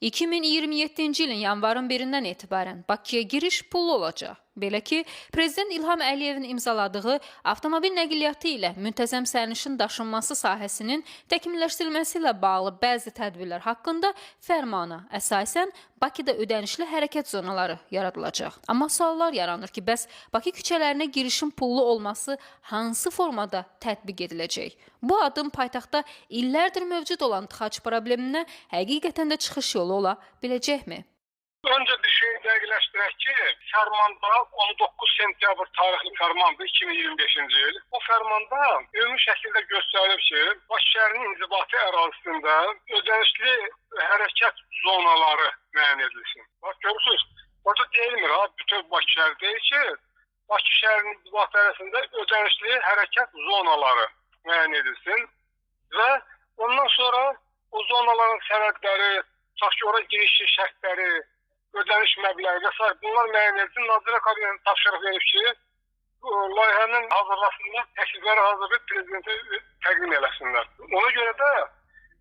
2027-ci ilin yanvarın 1-dən etibarən Bakıya giriş pullu olacaq. Belə ki, Prezident İlham Əliyevin imzaladığı avtomobil nəqliyyatı ilə müntəzəm sərnişin daşınması sahəsinin təkmilləşdirilməsi ilə bağlı bəzi tədbirlər haqqında fərmana əsasən Bakıda ödənişli hərəkət zonaları yaradılacaq. Amma suallar yaranır ki, bəs Bakı küçələrinə girişin pullu olması hansı formada tətbiq ediləcək? Bu addım paytaxtda illərdir mövcud olan tıxac probleminə həqiqətən də çıxış yolu ola biləcəkmi? Öncə bir şey dəqiqləşdirək ki, fərmanda 19 sentyabr tarixli fərmandır 2025-ci il. O fərmanda ümumi şəkildə göstərilib ki, Bakı şəhərinin inzibati ərazisində ödənişli hərəkət zonaları müəyyən edilsin. Bax görürsünüz, orada deyilmir ha, bütün Bakı şəhəri deyir ki, Bakı şəhərinin inzibati ərazisində ödənişli hərəkət zonaları müəyyən edilsin və ondan sonra o zonaların sənədləri, tutaq ki, ora girişin şərtləri, ödəniş məbləği və sair bunlar müəyyən edilsin. Nazirlər Kabinetinin tapşırıq verib ki, layihənin hazırlasınlar, təklifləri hazırlayıb prezidentə təqdim eləsinlər. Ona görə də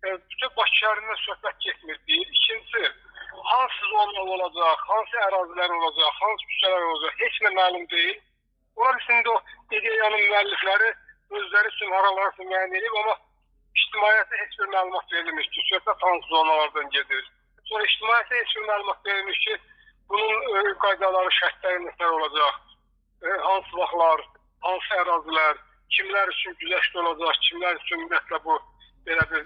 bütün Bakı şəhərindən söhbət getmir. Bir, ikincisi, hansı zonalar olacaq, hansı ərazilər olacaq, hansı küçələr olacaq, heç nə məlum deyil. Ola bilsin də o ideyanın müəllifləri özləri üçün haralarsa müəyyən edib, amma ictimaiyyətə heç bir məlumat verilmir ki, söhbət hansı zonalardan gedir. Sonra ictimaiyyətə heç bir məlumat verilmiş ki, bunun qaydaları, şərtləri nətər olacaq, hansı vaxtlar, hansı ərazilər, kimlər üçün güzəşt olacaq, kimlər üçün ümumiyyətlə bu belə bir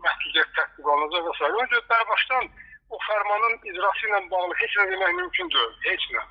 məhdudiyyət tətbiq olunacaq və s. Ona görə bərbaşdan o fərmanın icrası ilə bağlı heç nə demək mümkün deyil, heç nə.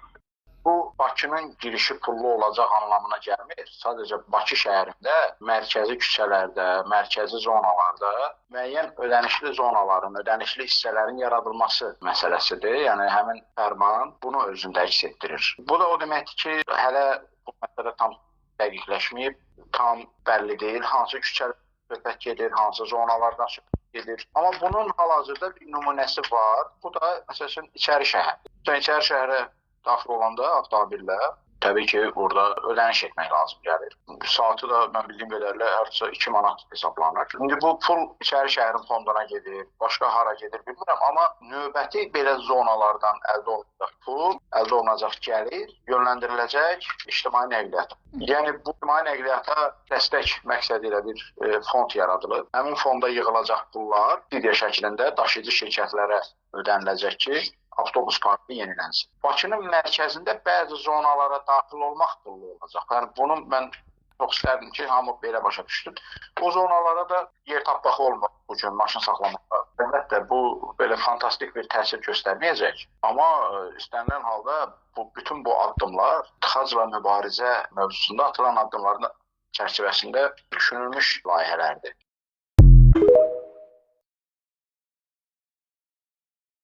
Bu, Bakının girişi pullu olacaq anlamına gəlmir. Sadəcə Bakı şəhərində, mərkəzi küçələrdə, mərkəzi zonalarda müəyyən ödənişli zonaların, ödənişli hissələrin yaradılması məsələsidir. Yəni, həmin fərman bunu özündə əks etdirir. Bu da o deməkdir ki, hələ bu məsələ tam dəqiqləşməyib, tam bəlli deyil, hansı küçələr söhbət gedir, hansı zonalardan söhbət gedir. Amma bunun hal-hazırda bir nümunəsi var. Bu da, məsəl üçün, içəri şəhər. İçəri şəhərə daxil olanda avtomobillə təbii ki, orada ödəniş etmək lazım gəlir. Saatı da mən bildiyim qədərlə hardasa 2 manat hesablanır. İndi bu pul içəri şəhərin fonduna gedir, başqa hara gedir bilmirəm, amma növbəti belə zonalardan əldə olunacaq pul, əldə olunacaq gəlir, yönləndiriləcək ictimai nəqliyyata. Yəni bu ictimai nəqliyyata dəstək məqsədi ilə bir fond yaradılıb. Həmin fonda yığılacaq pullar fidya şəklində daşıyıcı şirkətlərə ödəniləcək ki, avtobus parkı yenilənsin. Bakının mərkəzində bəzi zonalara daxil olmaq pullu olacaq. Yəni bunu mən çox istərdim ki, hamı belə başa düşsün. O zonalara da yer tapmaq olmur bu gün maşın saxlamağa. Əlbəttə bu belə fantastik bir təsir göstərməyəcək. Amma istənilən halda bu bütün bu addımlar tıxacla mübarizə mövzusunda atılan addımların çərçivəsində düşünülmüş layihələrdir.